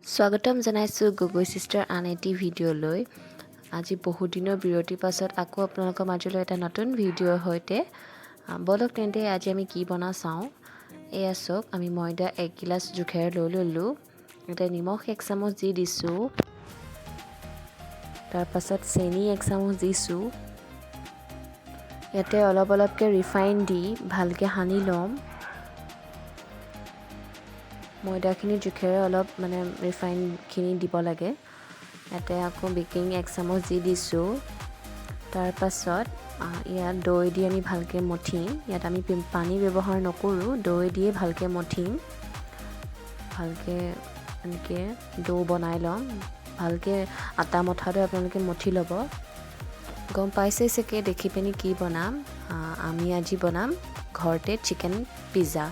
স্বাগতম জনাইছোঁ গগৈ চিষ্টাৰ আন এটি ভিডিঅ'লৈ। আজি বহুদিনৰ বিৰতিৰ পাছত আকৌ আপোনালোকৰ মাজলৈ এটা নতুন ভিডিঅ'ৰ সৈতে। ব'লক তেন্তে, আজি আমি কি বনাওঁ চাওঁ। এয়া চাওক, আমি ময়দা এক গিলাচ জোখেৰে লৈ ল'লোঁ। ইয়াতে নিমখ এক চামুচ দি দিছোঁ। তাৰপাছত চেনি এক চামুচ দিছোঁ। ইয়াতে অলপ অলপকৈ ৰিফাইন দি ভালকৈ সানি ল'ম। ময়দাখিনি জোখেৰে অলপ মানে ৰিফাইনখিনি দিব লাগে। ইয়াতে আকৌ বেকিং এক চামুচ দি দিছোঁ। তাৰপাছত ইয়াত দৈ দি আমি ভালকৈ মঠিম। ইয়াত আমি পানী ব্যৱহাৰ নকৰোঁ, দৈ দিয়ে ভালকৈ মঠিম। ভালকৈ এনেকৈ দৈ বনাই ল'ম। ভালকৈ আটা মঠাদৰে আপোনালোকে মঠি ল'ব। গম পাইছেই চাগে দেখি পিনি কি বনাম। আমি আজি বনাম ঘৰতে চিকেন পিজ্জা।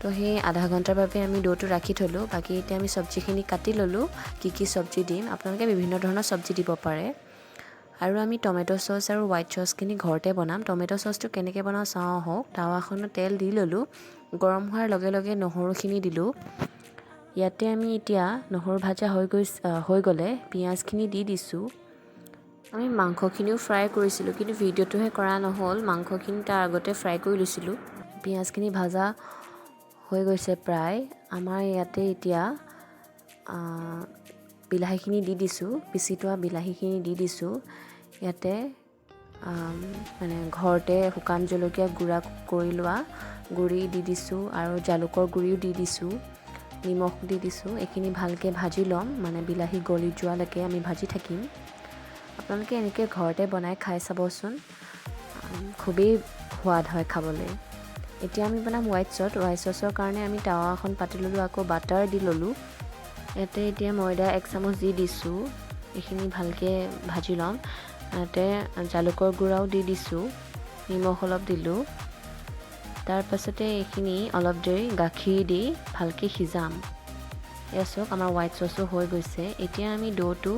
তো সেই আধা ঘণ্টাৰ বাবে আমি দৈটো ৰাখি থ'লোঁ। বাকী এতিয়া আমি চব্জিখিনি কাটি ল'লোঁ। কি কি চব্জি দিম, আপোনালোকে বিভিন্ন ধৰণৰ চব্জি দিব পাৰে। আৰু আমি টমেট' চচ আৰু হোৱাইট চচখিনি ঘৰতে বনাম। টমেট' চচটো কেনেকৈ বনাওঁ চাওঁ আহক। টাৱাখনত তেল দি ল'লোঁ। গৰম হোৱাৰ লগে লগে নহৰুখিনি দিলোঁ। ইয়াতে আমি এতিয়া নহৰু ভাজা হৈ গৈছে, হৈ গ'লে পিঁয়াজখিনি দি দিছোঁ। আমি মাংসখিনিও ফ্ৰাই কৰিছিলোঁ, কিন্তু ভিডিঅ'টোহে কৰা নহ'ল। মাংসখিনি তাৰ আগতে ফ্ৰাই কৰি লৈছিলোঁ। পিঁয়াজখিনি ভাজা হৈ গৈছে প্ৰায়। আমাৰ ইয়াতে এতিয়া বিলাহীখিনি দি দিছোঁ, পিচি থোৱা বিলাহীখিনি দি দিছোঁ। ইয়াতে মানে ঘৰতে শুকান জলকীয়া গুড়া কৰি লোৱা গুড়ি দি দিছোঁ আৰু জালুকৰ গুড়িও দি দিছোঁ, নিমখ দি দিছোঁ। এইখিনি ভালকৈ ভাজি ল'ম, মানে বিলাহী গলি যোৱালৈকে আমি ভাজি থাকিম। আপোনালোকে এনেকৈ ঘৰতে বনাই খাই চাবচোন, খুবেই সোৱাদ হয় খাবলৈ। এতিয়া আমি বনাম হোৱাইট চচ। হোৱাইট চচৰ কাৰণে আমি টাৱাখন পাতি ল'লোঁ, আকৌ বাটাৰ দি ল'লোঁ। ইয়াতে এতিয়া ময়দা এক চামুচ দি দিছোঁ। এইখিনি ভালকৈ ভাজি ল'ম। ইয়াতে জালুকৰ গুড়াও দি দিছোঁ, নিমখ অলপ দিলোঁ। তাৰপাছতে এইখিনি অলপ দেৰি গাখীৰ দি ভালকৈ সিজাম। এয়া চাওক, আমাৰ হোৱাইট চচো হৈ গৈছে। এতিয়া আমি দৈটো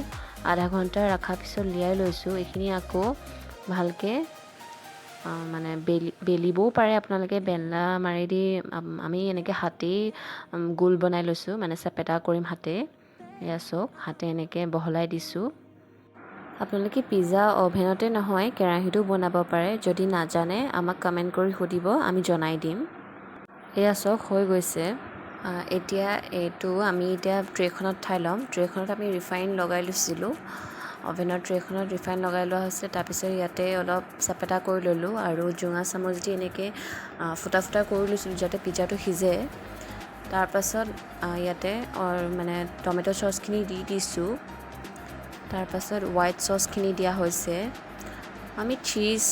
আধা ঘণ্টা ৰখাৰ পিছত উলিয়াই লৈছোঁ। এইখিনি আকৌ ভালকৈ মানে বেলিবও পাৰে আপোনালোকে বেলনা মাৰি দি। আমি এনেকৈ হাতেই গোল বনাই লৈছোঁ, মানে চেপেটা কৰিম হাতে। এয়া চাওক, হাতে এনেকৈ বহলাই দিছোঁ। আপোনালোকে পিজ্জা অ'ভেনতে নহয়, কেৰাহীতো বনাব পাৰে। যদি নাজানে, আমাক কমেণ্ট কৰি সুধিব, আমি জনাই দিম। এয়া চাওক, হৈ গৈছে। এতিয়া এইটো আমি এতিয়া ট্ৰেখনত উঠাই ল'ম। ট্ৰেখনত আমি ৰিফাইন লগাই লৈছিলোঁ। অ'ভেনৰ ট্ৰেখনত ৰিফাইন লগাই লোৱা হৈছে। তাৰপিছত ইয়াতে অলপ চেপেটা কৰি ল'লোঁ আৰু জোঙা চামুচ দি এনেকৈ ফুটা ফুটা কৰি লৈছিলোঁ, যাতে পিজ্জাটো সিজে। তাৰপাছত ইয়াতে মানে টমেট' চচখিনি দি দিছোঁ। তাৰপাছত হোৱাইট চচখিনি দিয়া হৈছে। আমি চীজ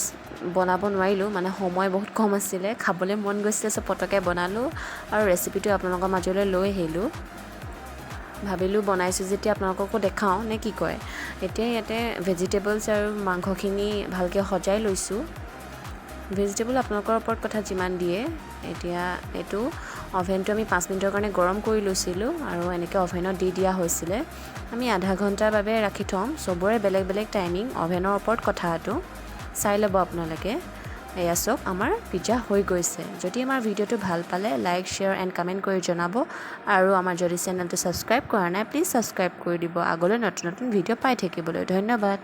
বনাব নোৱাৰিলোঁ, মানে সময় বহুত কম আছিলে। খাবলৈ মন গৈছিলে, চ' পটককৈ বনালোঁ আৰু ৰেচিপিটো আপোনালোকৰ মাজলৈ লৈ আহিলোঁ। ভাবিলোঁ বনাইছোঁ যেতিয়া আপোনালোককো দেখাওঁ, নে কি কয়? এতিয়া ইয়াতে ভেজিটেবলছ আৰু মাংসখিনি ভালকৈ সজাই লৈছোঁ। ভেজিটেবল আপোনালোকৰ ওপৰত কথা, যিমান দিয়ে। এতিয়া এইটো অ'ভেনটো আমি 5 মিনিটৰ কাৰণে গৰম কৰি লৈছিলোঁ আৰু এনেকৈ অ'ভেনত দি দিয়া হৈছিলে। আমি আধা ঘণ্টাৰ বাবে ৰাখি থ'ম। চবৰে বেলেগ বেলেগ টাইমিং, অ'ভেনৰ ওপৰত কথা এইটো, চাই ল'ব আপোনালোকে। এয়া চাওক, আমাৰ পিজ্জা হৈ গৈছে। যদি আমাৰ ভিডিঅ'টো ভাল পালে, লাইক, শ্বেয়াৰ এণ্ড কমেণ্ট কৰি জনাব। আৰু আমাৰ যদি চেনেলটো ছাবস্ক্ৰাইব কৰা নাই, প্লিজ ছাবস্ক্ৰাইব কৰি দিব, আগলৈ নতুন নতুন ভিডিঅ' পাই থাকিবলৈ। ধন্যবাদ।